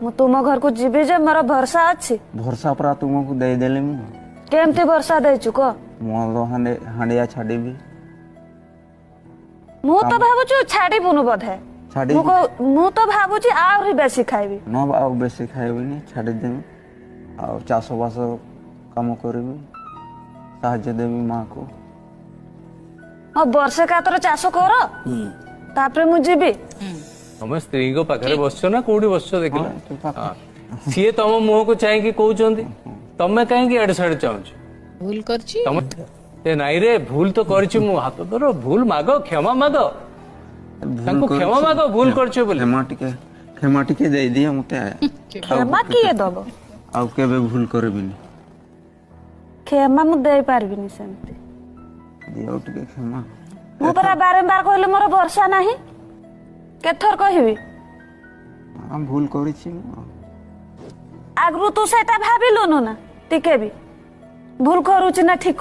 ମୁଁ ତୁମ ଘରକୁ ଯିବି ଯେ ମୋର ଭରସା ଅଛି। ଭରସା ପରା ତୁମକୁ ଦେଇଦେଲି ମୁଁ। କେମିତି ଭରସା ଦେଇଛୁ କହ? ମଦ ହାଣ୍ଡିଆ ଛାଡ଼ିବି। ମୁଁ ତ ଭାବୁଛୁ ଛାଡିବୁନୁ ବୋଧେ। ଛାଡ଼ିବି। ମୁଁ ତ ଭାବୁଛି ଆହୁରି ବେଶୀ ଖାଇବି। ନ, ଆଉ ବେଶୀ ଖାଇବିନି, ଛାଡ଼ିଦେବି। ଆଉ ଚାଷବାସ କାମ କରିବି, ସାହାଯ୍ୟ ଦେବି ମାଆକୁ। ହଁ, ବର୍ଷେ କାତର ଚାଷ କର, ତାପରେ ମୁଁ ଯିବି। ତମେ ସ୍ତ୍ରୀଙ୍କ ପାଖରେ ବସିଛ ନା କୋଉଠି ବସିଛ ଦେଖିଲ? ହଁ, ଏଠି ପାଖରେ। ହଁ। ସିଏ ତମ ମୁହଁକୁ ଚାହିଁକି କହୁଛନ୍ତି, ତମେ କାହିଁକି ଆଡେ ସାଡେ ଚାହୁଁଛ? ଭୁଲ କରିଛି। ତମେ ଏ ନାଇଁ ରେ, ଭୁଲ ତ କରିଛି ମୁଁ, ହାତ ଧର, ଭୁଲ ମାଗ, କ୍ଷମା ମାଗ। ଭୁଲ ତାଙ୍କୁ କ୍ଷମା କରିଛି। ମାଗ, ଭୁଲ କରିଛ ବୋଲି। କ୍ଷମା ଟିକେ ଦେଇଦିଅ ମତେ। କ୍ଷମା କିଏ ଦବ? ଆଉ କେବେ ଭୁଲ କରିବିନି। କ୍ଷମା ମୁଁ ଦେଇପାରିବିନି ସେମିତି। ଦିଅ ଟିକେ କ୍ଷମା। ମୁଁ ପରା ବାରମ୍ବାର କହିଲି ମୋର ଭରସା ନାହିଁ, କେଥର କହିବି? ହଁ, ଭୁଲ କରିଛି ମୁଁ। ଆଗରୁ ତୁ ସେଇଟା ଭାବିଲୁନୁ ନା ଟିକେ ବି, ଭୁଲ କରୁଛି ନା ଠିକ?